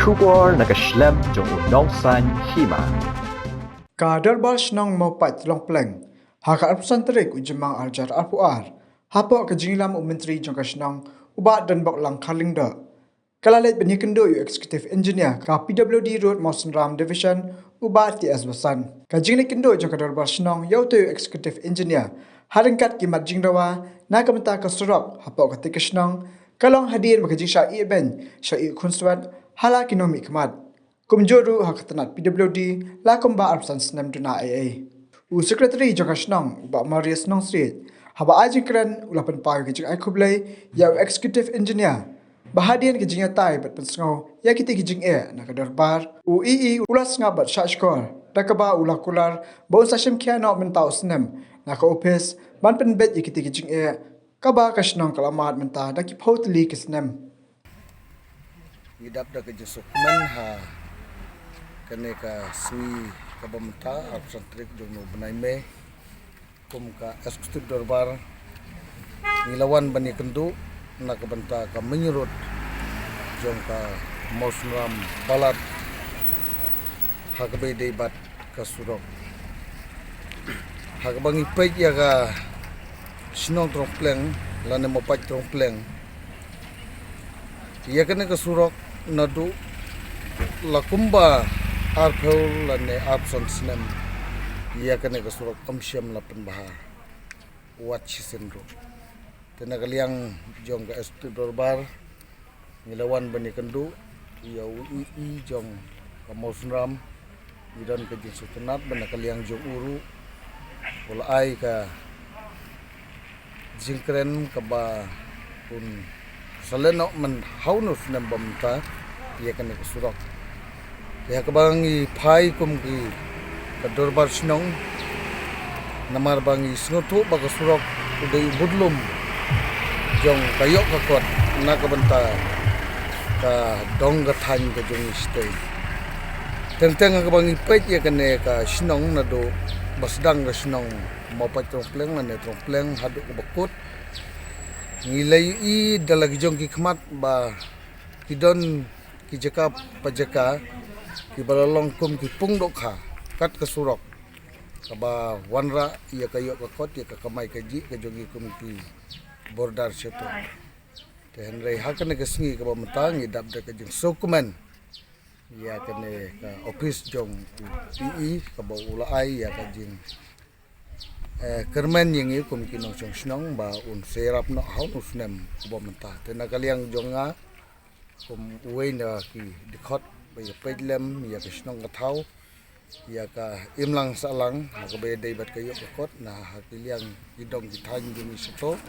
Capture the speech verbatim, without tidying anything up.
Khubor na ka shlem jong u nongsaiñ hima. Ka Dorbar Shnong Mawpait Rongpleng ha ka arphew san tarik u Jymmang arhajar arphew ar, hapoh ka jingïalam u Myntri jong ka shnong, u Bah Donboklang Kharlyngdoh, ka la leit ban ïakynduh ïa u Executive Engineer ka P W D Road Mawsynram Division, u Bah T S Basan. Ka jingleit kynduh jong ka Dorbar Shnong ïa utei u Executive Engineer, ha ryngkat ki mat jingdawa na ka bynta ka surok hapoh katei ka shnong, ka long hadien ba ka jingshah ïehbein shah ïeh khunswet ha la ki nongmihkhmat. Kumjuh ruh ha ka tnat P W D la kumba arphew san snem duna eiei. U Secretary jong ka shnong, u Bah Marius Nongsiej, haba ai jingkren u la pynpaw ïa ka jingai khublei ïa u Executive Engineer ba hadien ka jingïatai bad pynsngew ïa kitei ki jingeh na ka dorbar, u E E u la sngap bad shah shkor, da kaba u la kular ba un sa shim khia noh mynta u snem na ka ophis ban pynbeit ïa kitei ki jingeh kaba ka shnong ka la mad mynta da ki phew tylli ki snem. Ngi dap da ka jingsngewkmen ha kane ka sngi kaba mynta, arphew san tarik jong u bnai May, kum ka Executive Dorbar ngi la wan ban ïakynduh na ka bynta ka main road jong ka Mawsynram Balat, ha kaba ïadei bad ka surok. Ha kaba ngi peit ïa ka shnong Trongpleng lane Mawpait Trongpleng, ïa kane ka surok naduh la kumba arphew lane arphew san snem, ïa kane ka surok ym shym la pynbha wat shisien ruh. Te na ka liang jong ka Executive Dorbar, ngi la wan ban ïakynduh ïa u E E jong ka Mawsynram. Ngi don ka jingsngewtynnat ba na ka liang jong u ruh u la ai ka jingkren kaba un sa leh noh man ha une u snem ba mynta ïa kane ka surok. Ïa kaba ngi phai kum ki ka dorbar shnong, namar ba ngi sngewthuh ba ka surok u dei u budlum jong ka ïoh ka kot na ka bynta ka dong ka thaiñ ka jong ngi shatei. Teng teng ha kaba ngi peit ïa kane ka shnong naduh ba sdang ka shnong Mawpait Trongpleng lane Trongpleng haduh kaba kut, ngi la ïohi da la ki jong ki khmat ba ki don ki jaka pa jaka kiba la long kum ki pung dohkha kat ka surok, kaba wanrah ïa ka ïoh ka kot, ïa ka kamai kajih ka jong ngi kum ki border shatei. Te hynrei ha kane ka sngi kaba mynta ngi dap da ka jingsngewkmen ïa kane ka ophis jong u E E kaba u la ai ïa ka jing, eh, kyrmen ïa ngi kum ki nongshong shnong ba un sa ïarap noh ha une u snem uba mynta. Te na ka liang jong nga kum uwei na ki dkhot ba ïa peit lem ïa ka shnong ka thaw, ïa ka imlang sahlang ha kaba ïadei bad ka ïoh ka kot na ha ki liang ki dong ki thaiñ jong ngi shatei,